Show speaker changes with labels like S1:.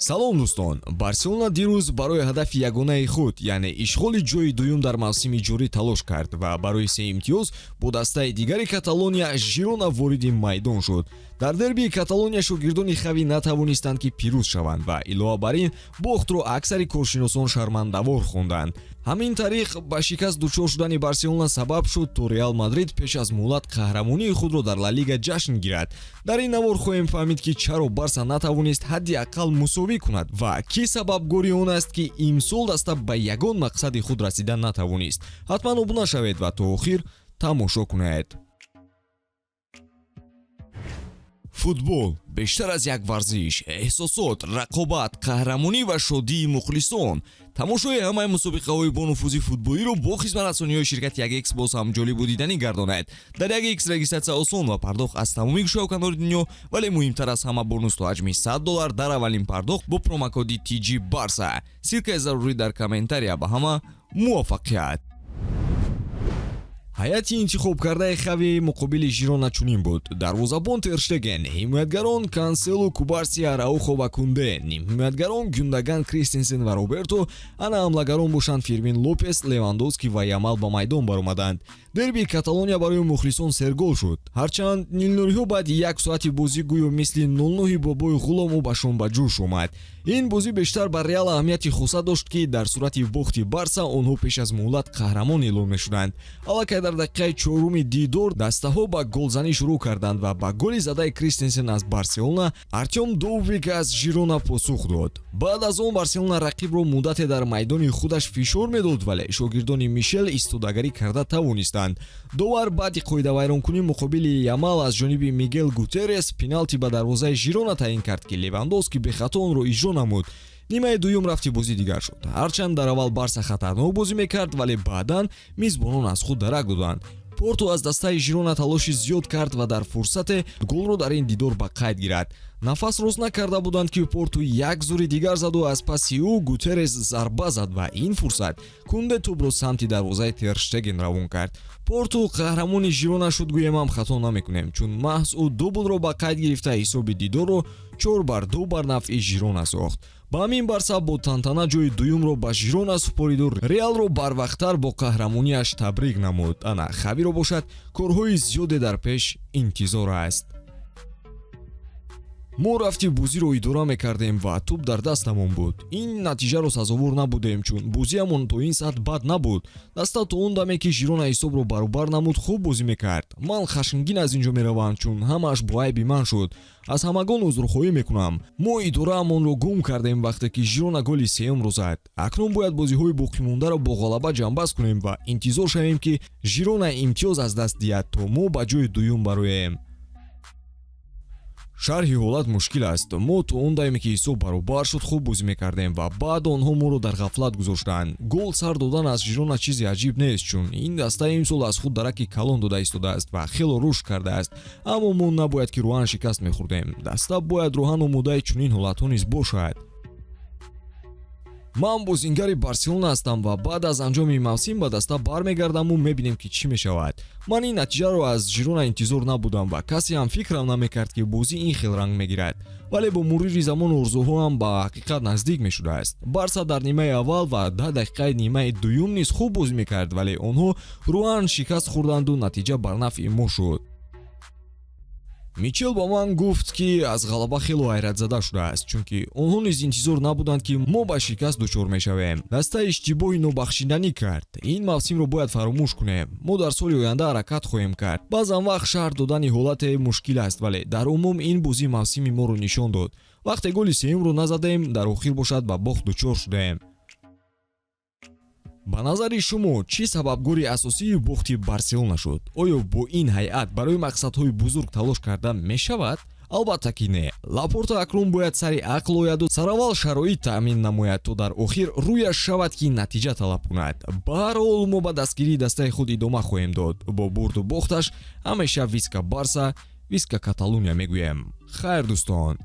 S1: Салом, дӯстон! Барселона дирӯз барои ҳадафи ягонаи худ, яъне ишғоли ҷойи дуюм дар мавсими ҷорӣ, талош кард ва барои се имтиёз бо дастаи дигари Каталония, Жирона, вориди майдон шуд. Дар дербии Каталония шогирдони Хави натавонистанд, ки пирӯз шаванд, ва илова бар ин бохтро аксари коршиносон шармандавор хонданд. Ҳамин тариқ, ба шикаст дучор шудани Барселона сабаб шуд, то Реал Мадрид пеш аз муҳлат қаҳрамонии худро дар Ла Лига ҷашн гирад. Дар ин навор хоҳем фаҳмид, ки чаро Барса натавонист ҳадди ақал мусовӣ кунад ва кӣ сабабгори он аст, ки имсол даста ба ягон мақсади худ расида натавонист. Ҳатман обуна шавед ва то охир тамошо кунед. Футбол бештар аз як варзиш: эҳсосот, рақобат, қаҳрамонӣ ва шодии мухлисон. Тамошои ҳамаи мусобиқаҳои бонуфузи футболиро бо хизматрасониҳои ширкати 1X боз ҳам ҷолибу диданӣ гардонад. Дар 1X регистратсия осон ва пардохт аз тамоми гӯшаву канори дунё, вале муҳимтар аз ҳама, бонус то ҳаҷми 100 доллар дар аввалин пардохт бо промокоди TG Барса. Ссылка и зарурӣ дар комментария. Ба ҳама муваффақият! Ҳайати интихобкардаи Хави муқобили Жирона чунин буд: дарвозабон Терштеген, ҳимоятгарон Канселу, Кубарси, Араухо ва Кунде, нимҳимоятгарон Гюндаган, Кристенсен ва Роберто, ана ҳамлагарон бошанд Фермин Лопес, Левандовски ва Ямал ба майдон баромаданд. Дербии Каталония барои мухлисон сергол шуд. Ҳарчанд нилнуриҳо баъди як соати бозӣ гӯё мисли 0-9 бобои ғулому башон ба ҷӯш омад. Ин бозӣ бештар ба Реал аҳамияти хоса дошт, ки дар сурати бохти Барса онҳо пеш аз муҳлат қаҳрамон эълон мешуданд. Аллакай дар дақиқаи чоруми дидор дастаҳо ба голзанӣ шурӯъ карданд ва ба голи задаи Кристенсен аз Барселона Артём Довбик аз Жирона посух дод. Баъд аз он Барселона рақибро муддате дар майдони худаш фишор медод, вале шогирдони Мишел истодагарӣ карда тавонистанд. Довар баъди қоидавайронкунӣ муқобили Ямал аз ҷониби Мигел Гутерес пеналти ба дарвозаи Жирона таъин кард, ки Левандовски бехато онро иҷро намуд. Нимаи дуюм рафти бозӣ дигар шуд. Ҳарчанд дар аввал Барса хатарнок бозӣ мекард, вале баъдан мизбонон аз худ дарак доданд. Порту аз дастаи Жирона талоши зиёд кард ва дар фурсате голро дар ин дидор ба қайд гирад. Нафас рост накарда буданд, ки Порту як зури дигар заду аз паси ӯ Гутерес зарба зад ва ин фурсат Кунде тӯбро самти дарвозаи Терштеген равон кард. Порту қаҳрамони Жирона шуд, гӯем ҳам хато намекунем, чун маҳз ӯ дублро ба қайд гирифта, ҳисоби дидорро 4-2 бар нафъи Жирона сохт. Ба ҳамин Барса бо тантана ҷои дуюмро ба Жирона супориду Реалро барвақттар бо қаҳрамониаш табрик намуд. Ана Хавиро бошад, корҳои зиёде дар пеш интизор аст. Мо рафти бозиро идора мекардем ва тӯб дар дастамон буд. Ин натиҷаро сазовор набудем, чун бозиамон то ин сатҳ бад набуд. Даста то он даме, ки Жирона ҳисобро баробар намуд, хуб бозӣ мекард. Ман хашмгин аз ин ҷо меравам, чун ҳамааш бо айби ман шуд. Аз ҳамагон узрхоҳӣ мекунам. Мо идораамонро гум кардем, вақте ки Жирона голи сеюмро зад. Акнун бояд бозиҳои боқимондаро бо ғалаба ҷамъбаст кунем ва интизор шавем, ки Жирона имтиёз аз даст диҳад, то мо ба ҷои дуюм бароем. Шарҳи ҳолат мушкил аст. Мо то он даме, ки ҳисоб баробар шуд, хуб бозӣ мекардем ва баъд онҳо моро дар ғафлат гузоштанд. Гол сар додан аз Жирона чизи аҷиб нест, чун ин даста имсол аз худ дараки калон дода истодааст ва хело рушд кардааст, аммо мо набояд ки рӯҳан шикаст мехӯрдем. Даста бояд рӯҳан омодаи чунин ҳолатҳо низ бошад. Ман бозингари Барселона ҳастам ва баъд аз анҷоми мавсим ба даста бармегардаму мебинем, ки чӣ мешавад. Ман ин натиҷаро аз Жирона интизор набудам ва касе ҳам фикрам намекард, ки бозӣ ин хел ранг мегирад, вале бо мурури замон орзуҳоам ба ҳақиқат наздик мешудааст. Барса дар нимаи аввал ва 10 дақиқаи нимаи дуюм низ хуб бозӣ мекард, вале онҳо рӯҳан шикаст хӯрданду натиҷа бар нафъи мо шуд. Мичел ба ман гуфт, ки аз ғалаба хело ҳайратзада шудааст, чунки онҳо низ интизор набуданд, ки мо ба шикаст дучор мешавем. Даста иштибоҳи нобахшиданӣ кард. Ин мавсимро бояд фаромӯш кунем. Мо дар соли оянда ҳаракат хоҳем кард. Баъзан вақт шарҳ додани ҳолате мушкил аст, вале дар умум ин бозӣ мавсими моро нишон дод. Вақте голи сеюмро назадем, дар охир бошад ба бохт дучор шудаем. Ба назари шумо, чӣ сабабгори асосии бохти Барселона шуд? Оё бо ин ҳайат барои мақсадҳои бузург талош карда мешавад? Албатта ки не. Лапорта акнун бояд сари ақл ояду сараввал шароит таъмин намояд, то дар охир рӯяш шавад, ки натиҷа талаб кунад. Ба ҳар ҳол, мо ба дастгирии дастаи худ идома хоҳем дод. Бо бурду бохташ ҳамеша «Виска Барса, виска Каталуния» мегӯем. Хайр, дӯстон.